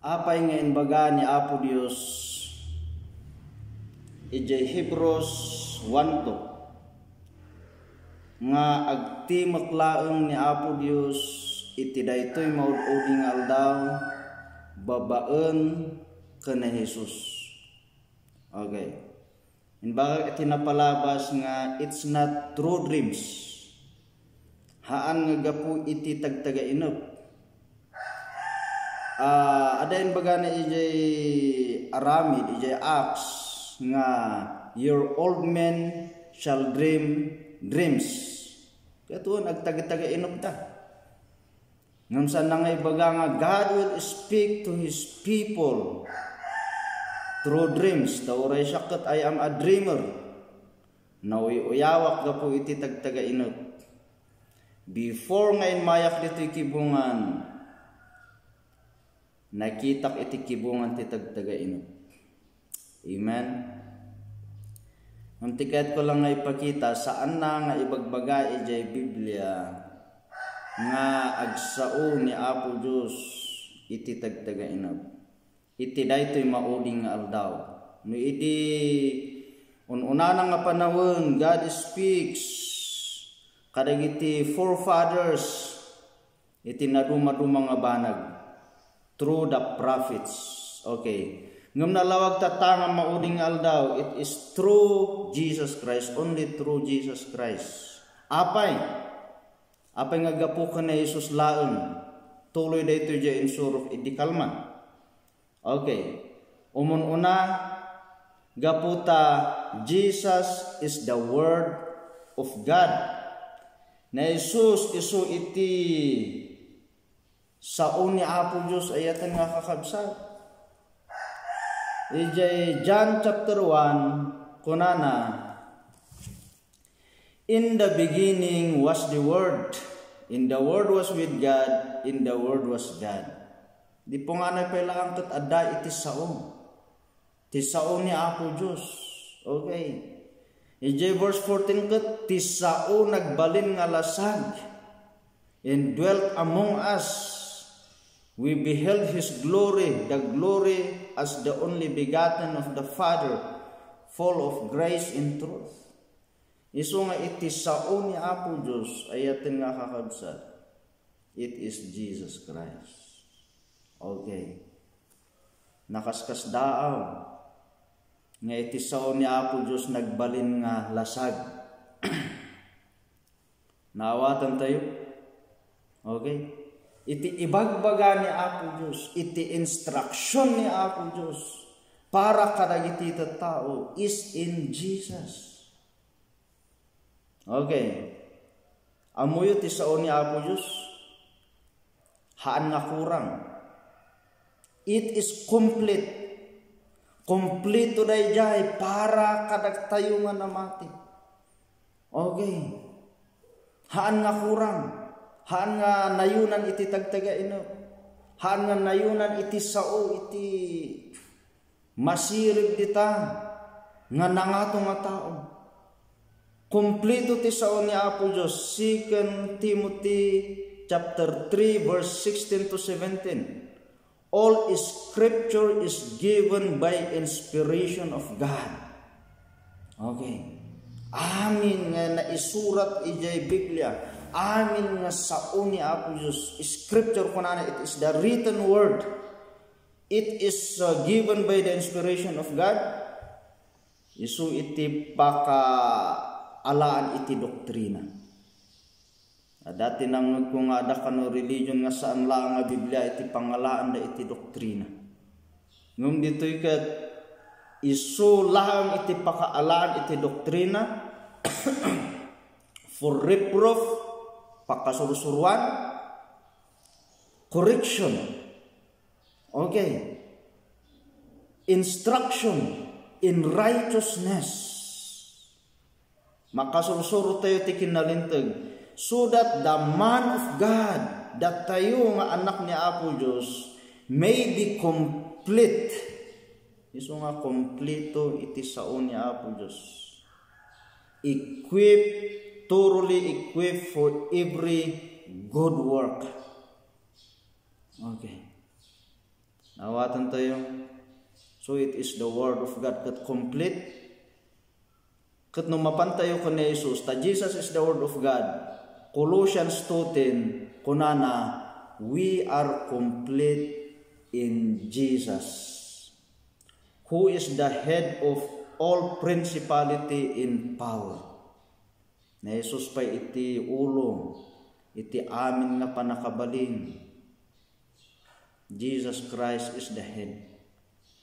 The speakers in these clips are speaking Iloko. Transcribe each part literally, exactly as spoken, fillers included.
Apay nga imbaga ni Apo Dios idiay Hebrews one two nga agtimek laeng ni Apo Dios iti daytoy maud-udi nga aldaw babaen ken ni Jesus? Okay. Imbagak iti napalabas nga it's not true dreams. Haan nga gapu iti tagtagainep. Ah, adda imbagana idiay Aramid, idiay Acts, nga your old men shall dream dreams. Katuon, agtagtagainep ta. Ngem saan nga ibaga nga God will speak to His people through dreams. Ta uray siak ket, I am a dreamer. Nauy-uyawak gapu iti tagtagainep. Before nga immayak ditoy kibungan, nakitak iti kibungan ti tagtagainep. Amen. Ngem ti kayatko lang nga ipakita, saanna nga ibagbaga idiay Biblia nga agsao ni Apo Dios iti tagtagainep iti daytoy maudi nga aldaw. No idi un-unana nga panawen, God speaks kadagiti forefathers iti nadumaduma nga banag through the prophets. Okay. Ngem nalawag tatta nga maudi nga aldaw, it is through Jesus Christ, only through Jesus Christ. Apay? Apay nga gapu ken ni Jesus laeng? Tuloy daytoy diay insurok idi kalman. Okay. Umun-una, gapu ta Jesus is the Word of God. Ni Jesus isu iti sao ni Apo Dios, ayaten nga kakabsat. Idiay John chapter one, kunana, "In the beginning was the Word, and the Word was with God, and the Word was God." Di punganay pay laeng ket adda iti sao. Ti sao ni Apo Dios. Okay. Idiay verse fourteen ket, "Ti sao nagbalin nga lasag, and dwelt among us. We beheld his glory, the glory as the only begotten of the Father, full of grace and truth." Isu nga iti sao ni Apo Dios, ayaten nga kakabsat, it is Jesus Christ. Okay. Nakaskasdaaw nga iti sao ni Apo Dios nagbalin nga lasag. Naawatan tayo? Okay? Iti ibagbaga ni Apo Dios, iti instruction ni Apo Dios para kadagiti tattao is in Jesus. Okay. Ammoyo ti sao ni Apo Dios? Haan nga kurang. It is complete. Kompleto daydiay para kadagtayo nga namati. Okay. Haan nga kurang. Haan nga nayonan iti tagtagainep. Haan nga nayonan iti sao iti masirib dita nga nangato nga tao. Kompleto ti sao ni Apo Dios, Second Timothy chapter three, verse sixteen to seventeen. "All scripture is given by inspiration of God." Okay. Amin nga naisurat idiay Biblia. Amin nga sao ni Apo Dios. Scripture, kunana, it is the written word. It is, uh, given by the inspiration of God. Isu iti pakaalaan iti doktrina. Adda ti nangngegko nga adda kano religion nga saan laeng nga Biblia iti pangalaanda iti doktrina. Ngem ditoy ket isu laeng iti pakaalaan iti doktrina, for reproof, pakasursuruan, correction. Okay. Instruction in righteousness. Makasursuro tayo ti kinalinteg. "So that the man of God," datayo nga anak ni Apo Dios, "may be complete." Isu nga kompleto iti sao ni Apo Dios. Equipped, thoroughly equipped for every good work. Okay. Awatantayo. So it is the word of God ket complete. Ket no mapantayo ken ni Jesus, ta Jesus is the word of God. Colossians two ten, kunana, "We are complete in Jesus, who is the head of all principality and power." Ni Jesus pay iti ulo iti amin nga pannakabalin. Jesus Christ is the head.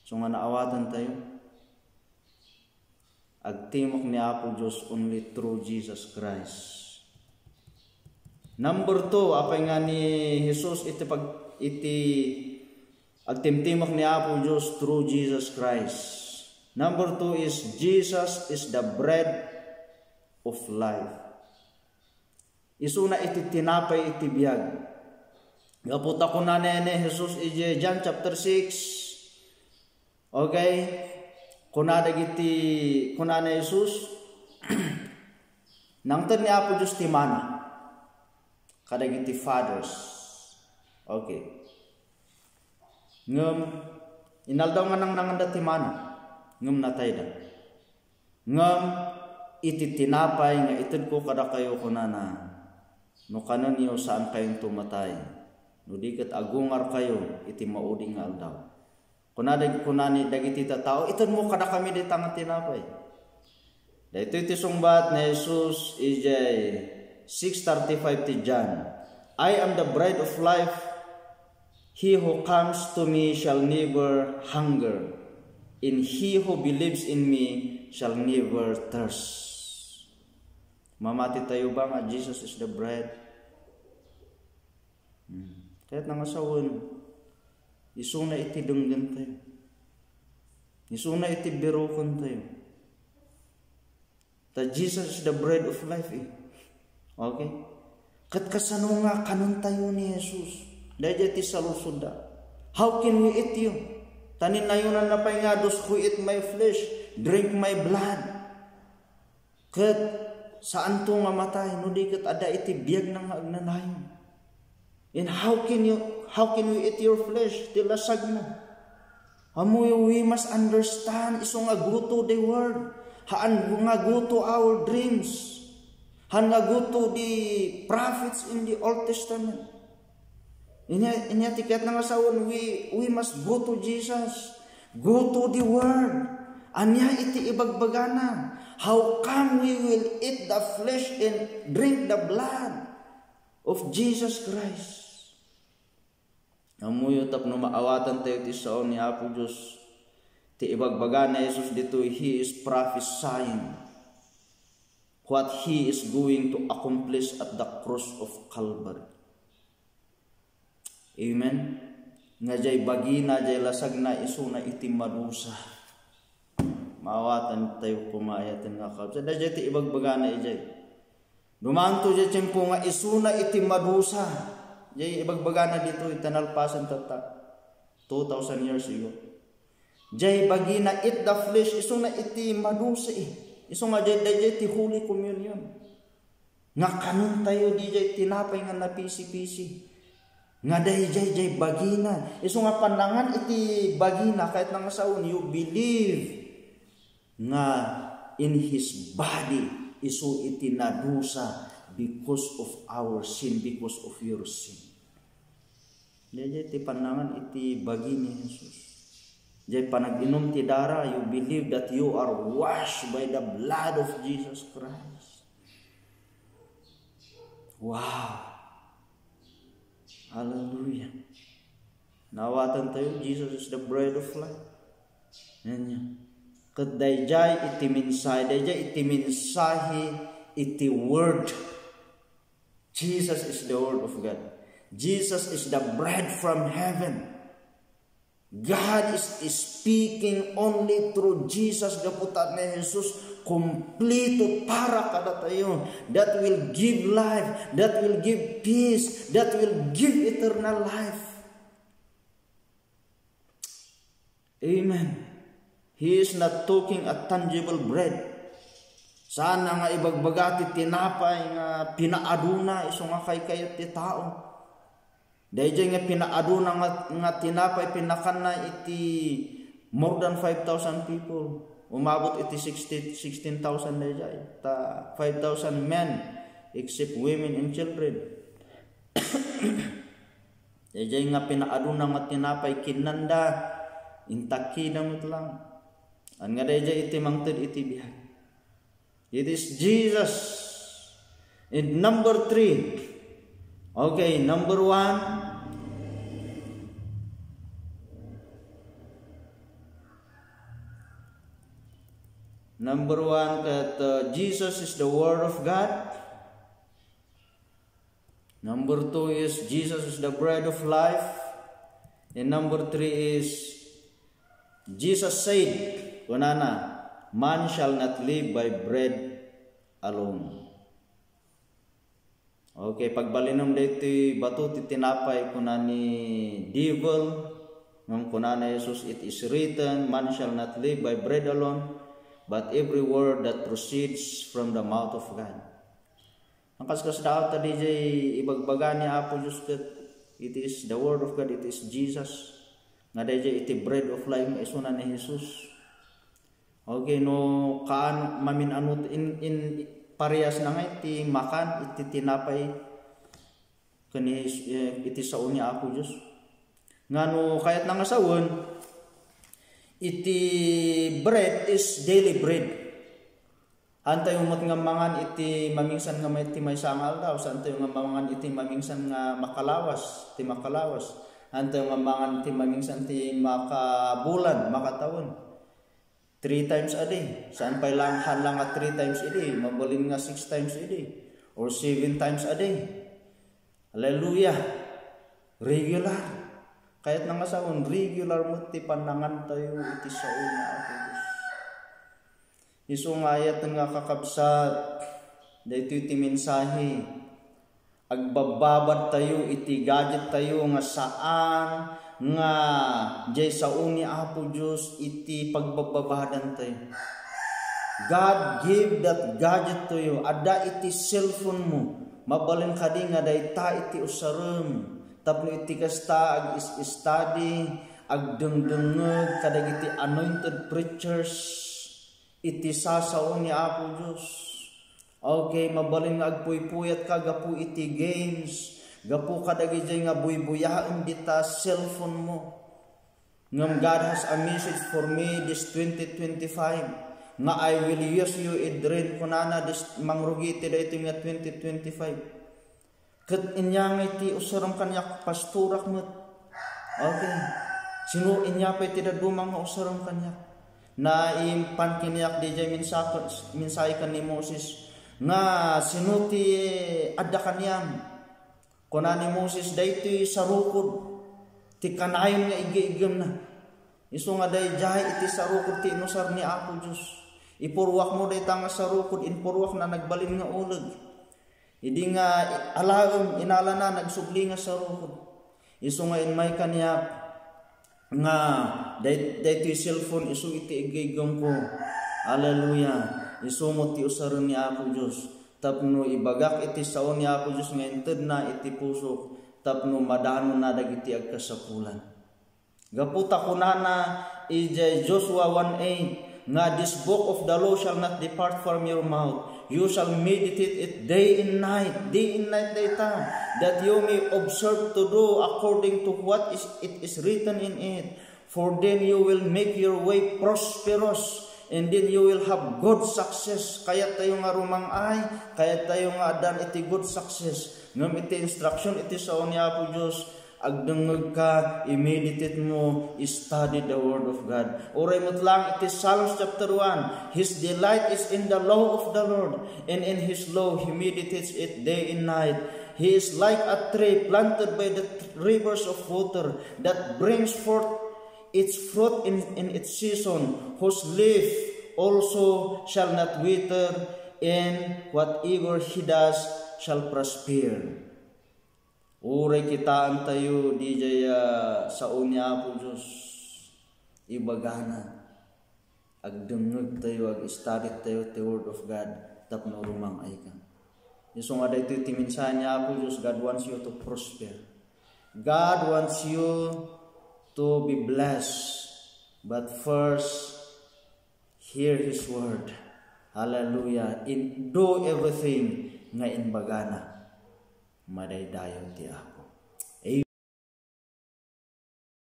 So nga naawatantayo, agtimok ni Apo Dios only through Jesus Christ. Number two, apay nga ni Jesus iti pag-, iti agtimtimok ni Apo Dios through Jesus Christ. Number two is Jesus is the bread of life. Isuna iti tinapay iti biag. Gapu ta kunana ni Jesus iti John chapter six. Okay? Kuna dagiti, kuna ni Jesus, nangted ni Apo Dios ti mana kadagiti fathers. Okay. Ngem, inaldaw nga nangnanganda ti mana, ngem natayda. Ngem iti tinapay nga itedko kadakayo, kunana, no kanenyo, saankayonto matay, no di ket agungarkayo iti maudi nga aldaw. Kuna dag-, kuna ni dagiti tattao, "Itedmo kadakami dayta nga tinapay." Daytoy ti sungbat ni Jesus idiay six thirty-five ti John, "I am the bread of life. He who comes to me shall never hunger, and he who believes in me shall never thirst." Mamati tayo ba nga Jesus is the bread? Hmm. Kayat nga sawen, isuna iti denggentayo. Isuna iti birokentayo. Ta Jesus is the bread of life, eh. Okay? Ket kasano nga kanentayo ni Jesus? Daydiay ti saludsodda. "How can we eat you?" Ta ni nayonanna pay nga, "Those who eat my flesh, drink my blood." Ket saanto nga matay no di ket adda iti biagna nga agnanayon. And how can you, how can we eat your flesh? Ti lasagmo. Ammoyo, we must understand, isu nga go to the word. Haan nga go to our dreams. Haan nga go to the prophets in the Old Testament. Inya, inya ti kayatna nga sawen, we, we must go to Jesus. Go to the word. Ania iti ibagbagana? How come we will eat the flesh and drink the blood of Jesus Christ? Ammoyo, tapno maawatantayo ti sao ni Apo Dios, ti ibagbaga ni Jesus ditoy, he is prophesying what he is going to accomplish at the cross of Calvary. Amen? Nga jay bagina, jay lasagna, isuna iti madusa. Maawatantayo koma, ayaten nga kabsat. Dayjay ti ibagbagana idiay. Dumanto jay tiempo nga isuna iti madusa. Jay ibagbagana ditoy, ta nalpasen tatta. Two thousand years ago. Jay bagina, eat the flesh, isuna iti madusa, eh. Isu nga jay, dayjay ti Holy Communion. Nga kanentayo diay tinapay nga napisi-pisi. Nga dayjay jay bagina. Isu nga pannangan iti bagina, kayatna nga sawen, you believe nga in his body, isu iti nadusa because of our sin, because of your sin. Dayjay ti pannangan iti bagi ni Jesus. Jay panag-inum ti dara, you believe that you are washed by the blood of Jesus Christ. Wow! Hallelujah! Nawatantayo, Jesus is the bread of life. Ania? Ket dayjay iti mensahe, dayjay iti mensahe iti word. Jesus is the Word of God. Jesus is the bread from heaven. God is speaking only through Jesus. Gapu ta ni Jesus, kumplito para kadatayo. That will give life, that will give peace, that will give eternal life. Amen. He is not talking a tangible bread. Saan nga ibagbaga ti tinapay nga pinaaduna isu nga kaykayat ti tao. Dayjay nga pinaaduna nga, nga tinapay pinakanna iti more than five thousand people. Umabot iti sixty, sixteen thousand dayjay. Ta five thousand men, except women and children. Dayjay nga pinaaduna nga tinapay kinnanda, intakkida met lang. Ania nga dayjay iti mangted iti biag? It is Jesus. And number three. Okay, number one. Number one, that uh, Jesus is the Word of God. Number two is Jesus is the bread of life. And number three is Jesus said, kunana, "Man shall not live by bread alone." Okay, pagbalinem daytoy bato ti tinapay, kuna ni devil, ngem kuna ni Jesus, "It is written, man shall not live by bread alone, but every word that proceeds from the mouth of God." Ang kaskasdaaw ta dayjay ibagbaga ni Apo Dios ket it is the Word of God, it is Jesus. Nga dayjay iti bread of life nga isuna ni Jesus. Okay, no kaan mamin-anut in, in parehas na nga iti makan iti tinapay ken ni Jes-, eh, iti sao ni Apo Dios. Nga no kayat na nga sawen, iti bread is daily bread. Antayo met nga mangan iti mamingsan nga may, iti maysa nga aldaw, saantayo nga mangan iti mamingsan nga makalawas, ti makalawas. Antayo nga mangan iti mamingsan ti makabulan, makatawen. Three times a day. Saan pay lang, haan lang nga three times a day, mabalin nga six times a day, or seven times a day. Hallelujah. Regular. Kayat na nga sawen, regular met ti panangantayo iti sao ni Apo Dios. Isu nga ayat nga kakabsat, daytoy ti mensahe. Agbabbabadtayo iti gadgettayo nga saan nga jay sao ni Apo Dios iti pagbabbabadantayo. God give that gadget to you. Adda iti cellphone mo. Mabalin kadi nga dayta iti usarem tapno iti kasta ag-is-study, agdengdengngeg kadagiti anointed preachers iti sasao ni Apo Dios. Okay, mabalin nga agpuypuyatka gapu iti games, gapu kadagijay nga buybuyaen dita cellphone mo. Ngem God has a message for me this twenty twenty-five, nga I will use you, Edrin, kunana, this mangrugi ti daytoy nga twenty twenty-five. Ket inya nga iti usarem kaniak, pastorak met. Okay. Sino inya pay ti dadduma nga usarem kaniak? Naimpan kaniak dayjay mensahe, mensahe ken ni Moses nga sino ti adda kaniam? Kuna ni Moses, daytoy sarukod ti kanayon nga iggemna. Isu nga dayjay iti sarukod ti inusar ni Apo Dios. Ipurruakmo dayta nga sarukod, impurruakna nagbalin nga uleg. Idi nga alaem, inalana nagsubli nga sarukod. Isu nga immay kaniak nga day-, daytoy cellphone isu iti iggemko. Hallelujah. Isu met ti usaren ni Apo Dios tapno ibagak iti sao ni Apo Dios nga intedna iti pusok tapno madanonna dagiti agkasapulan. Gapu ta kunana idiay Joshua one eight nga, "This book of the law shall not depart from your mouth. You shall meditate it day and night." Day and night dayta, "that you may observe to do according to what is, it is written in it. For then you will make your way prosperous, and then you will have good success." Kayat tayo nga rumang-ay, kayat tayo nga addan iti good success. Ngem iti instruction iti sao ni Apo Dios, agdengngegka, i-meditate mo, study the Word of God. Uray met lang iti Psalms chapter one, "His delight is in the law of the Lord, and in his law he meditates it day and night. He is like a tree planted by the rivers of water that brings forth its fruit in, in its season, whose leaf also shall not wither, and whatever he does shall prosper." Uray kitaentayo, diay, ah, sao ni Apo Dios, ibagana, agdengngegtayo, ag-study tayo ti Word of God, tapno rumang-ayka. Isu nga daytoy ti mensahe ni Apo Dios, God wants you to prosper. God wants you to be blessed, but first, hear His word. Hallelujah. In, do everything nga imbagana. Madaydayaw ti Apo.